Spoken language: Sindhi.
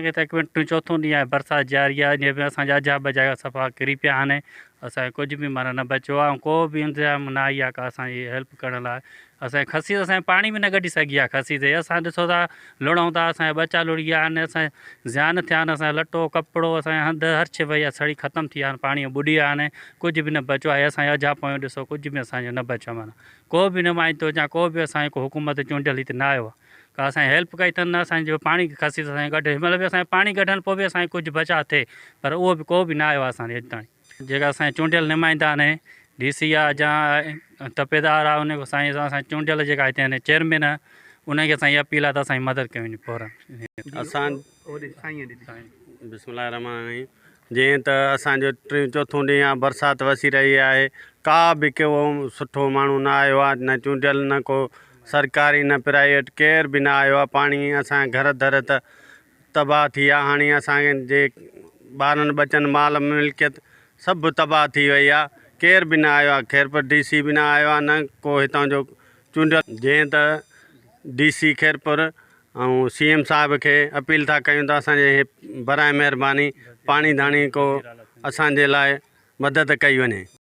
اسان کي تقريبن ٽيون چوٿون ڏينهن آهي برسات جاري آهي جنهن ۾ اسان جا اجها بجها صفا ڪري پيا آهن اسان کي ڪجهه به معنيٰ نه بچيو آهي ۽ ڪو به انتظام نه آئي آهي ڪا اسان جي هيلپ ڪرڻ لاء اسان جي کسي اسان جي پاڻي به نه ڪڍي سگهي آهي کسي تي اسان ڏسو ٿا لڙون ٿا اسان جا ٻچا لڙي ويا آهن اسان زيان ٿيا آهن اسان جو لٽو ڪپڙو اسان جا هنڌ هر شيء وئي آهي سڙي ختم ٿي ويا آهن پاڻي ۾ ٻڏي ويا آهن ڪجهه به نه بچيو آهي اسان جا اجها پويون ڏسو ڪجهه به اسان جو نه بچيو آهي معنيٰ ڪو به نمائندو يا ڪو به اسان جو ڪو حڪومت چونڊيل هتي نه آيو آهي ڪا اسان جي هيلپ ڪئي اٿن نه اسان جو پاڻي کسي اسان کي ڪڍ هن مهل به اسان جو پاڻي ڪڍن پوء به اسان کي ڪجهه بچاء ٿئي پر اهو به ڪو به نه آيو آهي اسان ڏي اڄ تائين جيڪا اسان جا چونڊيل نمائندا آهن ڊي سي آهي جا تپيدار آهي ان سائين اسان چونڊيل جيڪا هتي آهن چيئرمين آهي ان کي اسان جي اپيل آهي ته اسان جي مدد ڪئي وڃي فورن اسان بسم الله الرحمٰن الرحيم جيئن ته اسان جو ٽيون چوٿون ڏينهن آهي برسات وسي رهي آهي ڪا به ڪو سٺو ماڻهو نه آيو آهي نه چونڊيل نه ڪو سرڪاري نه پرائيويٽ ڪير به نه آيو آهي پاڻي اسان جا گهر در ته تباهه ٿي ويا هاڻي اسان جي ٻارن ٻچن مال ملڪيت سڀ تباهه ٿي وئي آهي ڪير به نه آيو آهي خيرپور ڊي سي به نه آيو آهي نه ڪو هتان جو چونڊيل جيئن ته D C Khairpur ۽ C M صاحب کي اپيل ٿا ڪيون ته اسان جي برائي مهرباني پاڻي ڌاڻي ڪو اسان جي لاء مدد ڪئي وڃي.